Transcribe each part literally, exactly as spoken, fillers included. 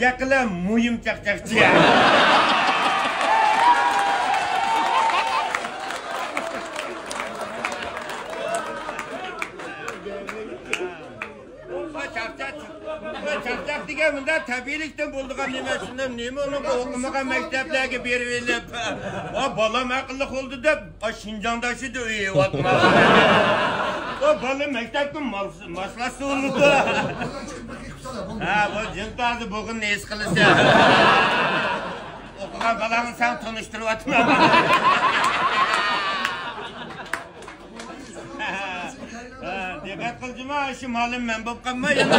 گەقىلە مۇھىم چاقچاقچى. بۇ چاقچاق، بۇ چاقچاق دېگەن مۇنداق تەبىئىيلىكتىن بولىدىغان نېمە، شۇنداق نېمە ئۇنىڭغا ئوقۇمىغان مەكتەپلەرگە بېرىپ ئېلىپ، ۋا بالام ئەقىللىق بولدى دەپ، ئا شىنجاڭدا شۇ ئۆيۈۋاتما. بۇ بالا مەكتەپكە ماس-، ماسلاشسا بولىدۇ. ھە، بۇ جىن تازا بۇغىنى ھېس قىلىسەن. ئوقۇغان بالاڭنى سەن تونۇشتۇرۇۋاتما. ھە، دىققەت قىل جۇما، شۇ مالىم مەن بولۇپ قالماي يەنە.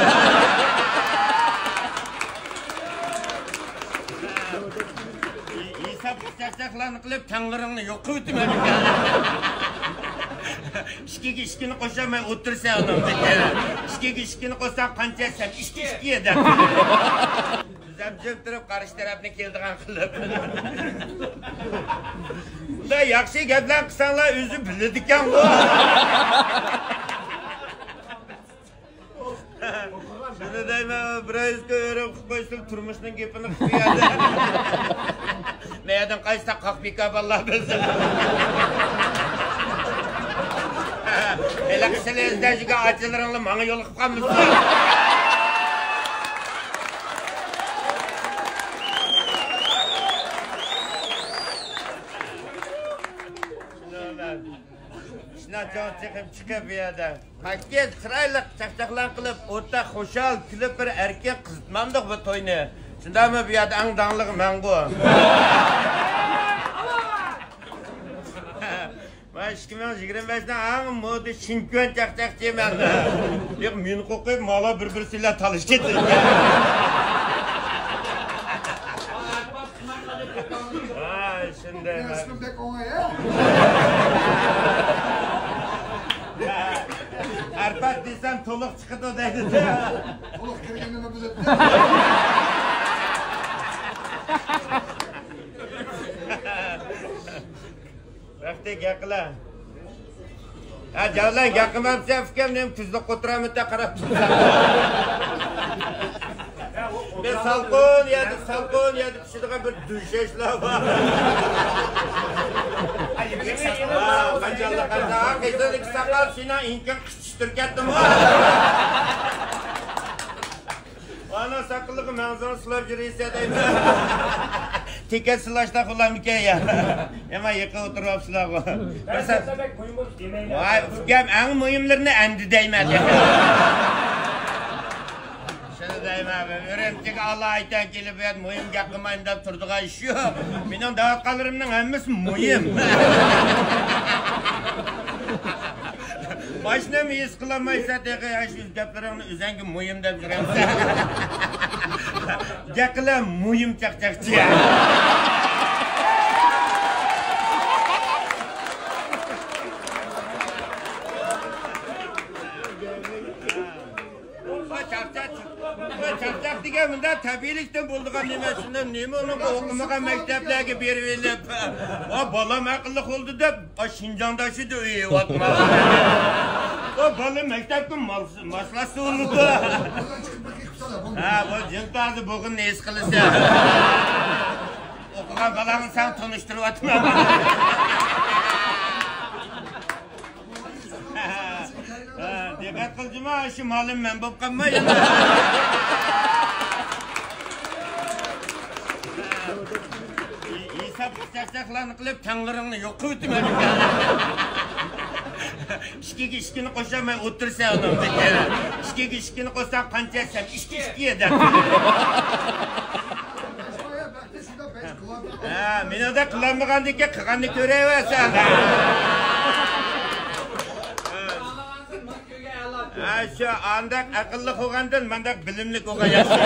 ھېساب چاقچاقلارنى قىلىپ، تەڭلىرىڭنى يوق قىلىۋېتىمەن. ئىككىگە ئىككىنى قوشالماي ئولتۇرسەن ئۇنىڭدىكى. ئىككىگە ئىككىنى قوشساڭ قانچە؟ سەن ئىككى، ئىككى دەپ. بىز ھەم جىم تۇرۇپ، قارشى تەرەپنى كېلىدىغان قىلىپ. بۇنداق ياخشى گەپلەر قىلساڭلار، ئۆزى بىلىدىكەنغۇ. شۇنى دەيمەن، بىر ئايسىكى ئۆرۈپ قىلىپ قويسىلا، تۇرمۇشنىڭ گېپىنى قىلىپ بېرىدۇ. مەيەردىن قايسا قاق بىكار بالىلار بىلسۇن. ھېلىقى سىلى ئىزدەپ يۈرگەن ئاچىلىرىڭلار ماڭا يولۇقۇپ قالمىسۇن. شۇنىڭ بىلەن ئىشنى چوڭ چىقىپ چىقىپ بۇ يەردە. پاكىز، چىرايلىق چاقچاقلار قىلىپ، ئورتاق خۇشال كۈلۈپ بىر ئەركىن قىزىتمامدۇق بۇ توينى. شۇنداقمۇ بۇ يەردە ئەڭ داڭلىقى مەنغۇ. مەن ئىككى مىڭ يىگىرمە بەشنىڭ ئەڭ مودا شىنكۈەن چاقچاقچى مەن. ياق، مېنى قوقۇپ، مالا بىر-بىرسى بىلەن تالىشىپ كەتتى. ھاي، شۇنداق. مېنىڭ ئىسمىم بەك ئوڭاي، ھە؟ ئارپات دېسەم، تولۇق چىقىدۇ دەيدۇ. تولۇق كىرگەن نېمە بىلەتتى؟ ۋاقتى گەپ قىلە. ھە، جانلار، گەپ قىلمامسەن، ئۇكام، نېمە تۈزلۈك قوتۇرامىتە قاراپ تۇرسام. بىر سالقىن يەردە، سالقىن يەردە پىشىدىغان بىر دۈشەشلەر بار. ھە، قانچىلىك قارىسا، ھە، قىزىلدىكى ساقال سېنىڭ ئىنكىڭ قىچىشتۇرۇپ كەتتىمۇ؟ ئانا ساقىلىغا مەڭزىڭ سىلاپ يۈرىسە دەيمەن. تىكەن سىلاشتا قۇلامىكەن يا؟ يامان يېقىن ئولتۇرۇۋاپسىلەرغۇ. ۋاي، ئۇكام، ئەڭ مۇھىملىرىنى ئەمدى دەيمەن. شۇنى دەيمەن، ئۈرۈمچىگە ئالايىتەن كېلىپ، مۇھىم گەپ قىلمايمەن دەپ تۇرىدىغان ئىش يوق. مېنىڭ دەۋاتقانلىرىمنىڭ ھەممىسى مۇھىم. باشنىمۇ ھېس قىلالمايسەن تېخى، ئاشۇ گەپلىرىڭنى ئۆزەڭگە مۇھىم دەپ يۈرەمسەن. گەقىلە مۇھىم چاقچاقچى. بۇ چاقچاق، بۇ چاقچاق دېگەن مۇنداق تەبىئىيلىكتىن بولىدىغان نېمە، شۇنداق نېمە ئۇنىڭغا ئوقۇمىغان مەكتەپلەرگە بېرىۋېلىپ، ۋا بالام ئەقىللىق بولدى دەپ، ئا شىنجاڭدا شۇ ئۆيۈۋاتما. ئۇ بالا مەكتەپكە ماس-، ماسلاشسا بولىدۇ. ھە، بۇ جىن تازا بۇغىنى ھېس قىلىسەن. ئوقۇغان بالاڭنى سەن تونۇشتۇرۇۋاتما. ھە، دىققەت قىل جۇما، شۇ مالىم مەن بولۇپ قالماي يەنە. ھېساب چاقچاقلارنى قىلىپ، تەڭلىرىڭنى يوق قىلىۋېتىمەن. ئىككىگە ئىككىنى قوشالماي ئولتۇرسەن ئۇنىڭدىكى. ئىككىگە ئىككىنى قوشساڭ قانچە؟ سەن ئىككى، ئىككى دەپ. ھە، مېنىڭدەك قىلالمىغاندىكىن قىلغاننى كۆرەيۋەرسەن. ھە، شۇ ئانداق ئەقىللىق بولغاندىن مانداق بىلىملىك بولغان ياخشى.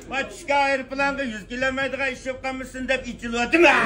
ما چۈشكەن ئايروپىلانغا يۈز كېلەلمەيدىغان ئىش بولۇپ قالمىسۇن دەپ ئېچىلىۋاتىمەن.